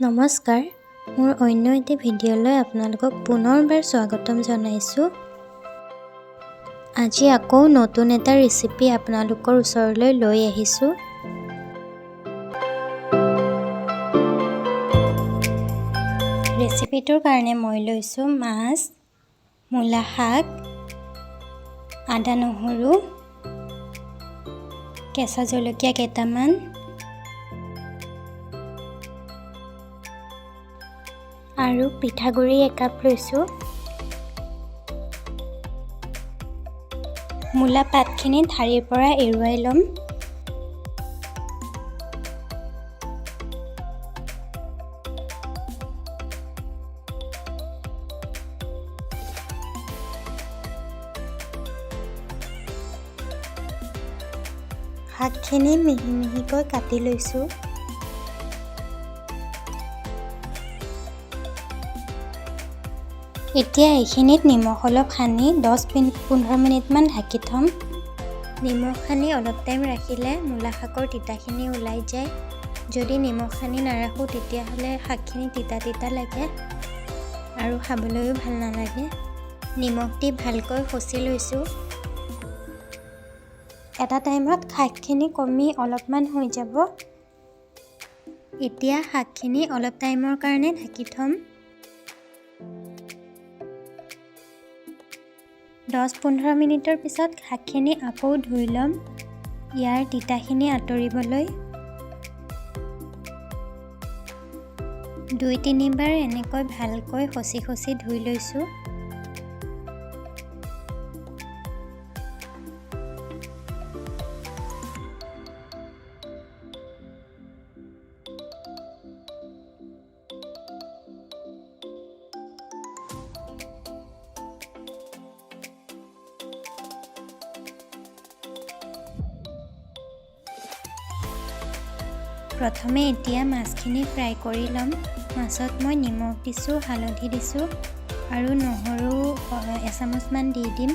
নমস্কাৰ, মোৰ অন্য এটি ভিডিঅ'লৈ আপোনালোকক পুনৰবাৰ স্বাগতম জনাইছোঁ। আজি আকৌ নতুন এটা ৰেচিপি আপোনালোকৰ ওচৰলৈ লৈ আহিছোঁ। ৰেচিপিটোৰ কাৰণে মই লৈছোঁ মাছ, মূলা শাক, আদা নহৰু, কেঁচা জলকীয়া কেইটামান আৰু পিঠাগুড়ি একাপ লৈছোঁ। মূলা পাতখিনি ঠাৰিৰ পৰা এৰুৱাই ল'ম। শাকখিনি মিহি মিহিকৈ কাটি লৈছোঁ। এতিয়া এইখিনিত নিমখ অলপ সানি 10-15 মিনিটমান ঢাকি থ'ম। নিমখ সানি অলপ টাইম ৰাখিলে মূলা শাকৰ তিতাখিনি ওলাই যায়। যদি নিমখ সানি নাৰাখোঁ, তেতিয়াহ'লে শাকখিনি তিতা তিতা লাগে আৰু খাবলৈও ভাল নালাগে। নিমখ দি ভালকৈ খচি লৈছোঁ। এটা টাইমত শাকখিনি কমি অলপমান হৈ যাব। এতিয়া শাকখিনি অলপ টাইমৰ কাৰণে ঢাকি থ'ম। 10-15 মিনিটৰ পিছত শাকখিনি আকৌ ধুই ল'ম ইয়াৰ তিতাখিনি আঁতৰিবলৈ। দুই তিনিবাৰ এনেকৈ ভালকৈ খচি খচি ধুই লৈছোঁ। প্ৰথমে এতিয়া মাছখিনি ফ্ৰাই কৰি ল'ম। মাছত মই নিমখ দিছোঁ, হালধি দিছোঁ আৰু নহৰু এচামুচমান দি দিম।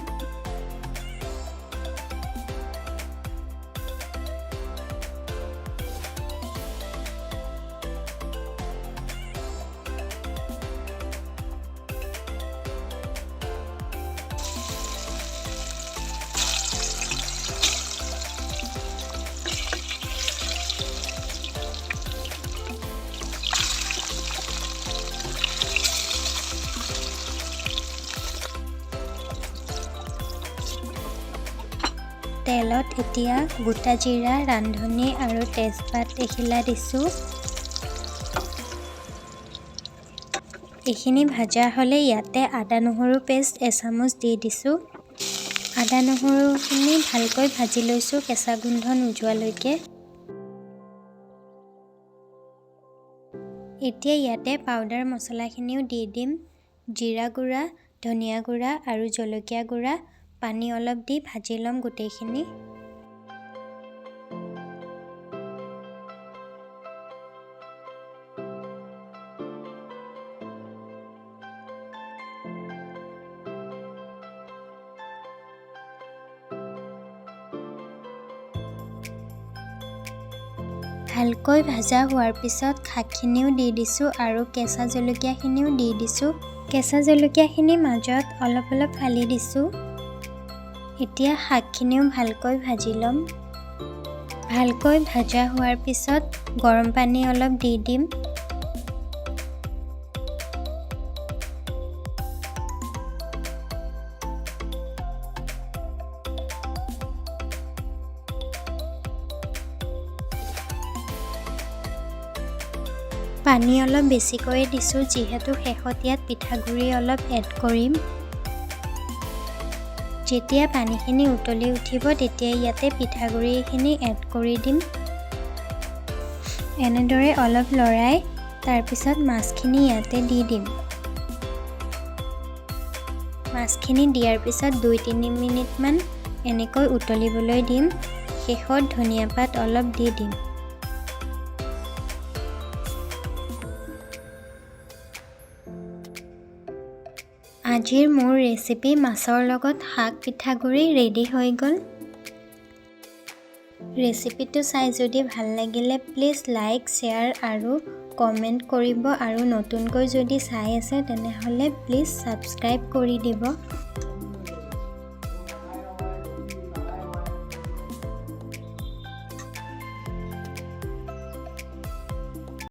তেলত এতিয়া গোটা জিৰা, ৰান্ধনি আৰু তেজপাত এখিলা দিছোঁ। এইখিনি ভাজা হ'লে ইয়াতে আদা নহৰু পেষ্ট এচামুচ দি দিছোঁ। আদা নহৰুখিনি ভালকৈ ভাজি লৈছোঁ কেঁচা গোন্ধ নোযোৱালৈকে। এতিয়া ইয়াতে পাউডাৰ মছলাখিনিও দি দিম। জিৰা গুড়া, ধনিয়া গুড়া আৰু জলকীয়া গুড়া। পানী অলপ দি ভাজি ল'ম গোটেইখিনি। ভালকৈ ভাজা হোৱাৰ পিছত শাকখিনিও দি দিছোঁ আৰু কেঁচা জলকীয়াখিনিও দি দিছোঁ। কেঁচা জলকীয়াখিনি মাজত অলপ অলপ ফালি দিছোঁ। এতিয়া শাকখিনিও ভালকৈ ভাজি ল'ম। ভালকৈ ভাজা হোৱাৰ পিছত গৰম পানী অলপ দি দিম। পানী অলপ বেছিকৈয়ে দিছোঁ, যিহেতু শেষত ইয়াত পিঠাগুড়ি অলপ এড কৰিম। যেতিয়া পানীখিনি উতলি উঠিব, তেতিয়া ইয়াতে পিঠাগুড়িখিনি এড কৰি দিম। এনেদৰে অলপ লৰাই তাৰপিছত মাছখিনি ইয়াতে দি দিম। মাছখিনি দিয়াৰ পিছত 2-3 মিনিটমান এনেকৈ উতলিবলৈ দিম। শেষত ধনিয়া পাত অলপ দি দিম। আজিৰ মোৰ ৰেচিপি মাছৰ লগত শাক পিঠাগুড়ি ৰেডি হৈ গ'ল। ৰেচিপিটো চাই যদি ভাল লাগিলে প্লিজ লাইক, শ্বেয়াৰ আৰু কমেণ্ট কৰিব আৰু নতুনকৈ যদি চাই আছে, তেনেহ'লে প্লিজ ছাবস্ক্ৰাইব কৰি দিব।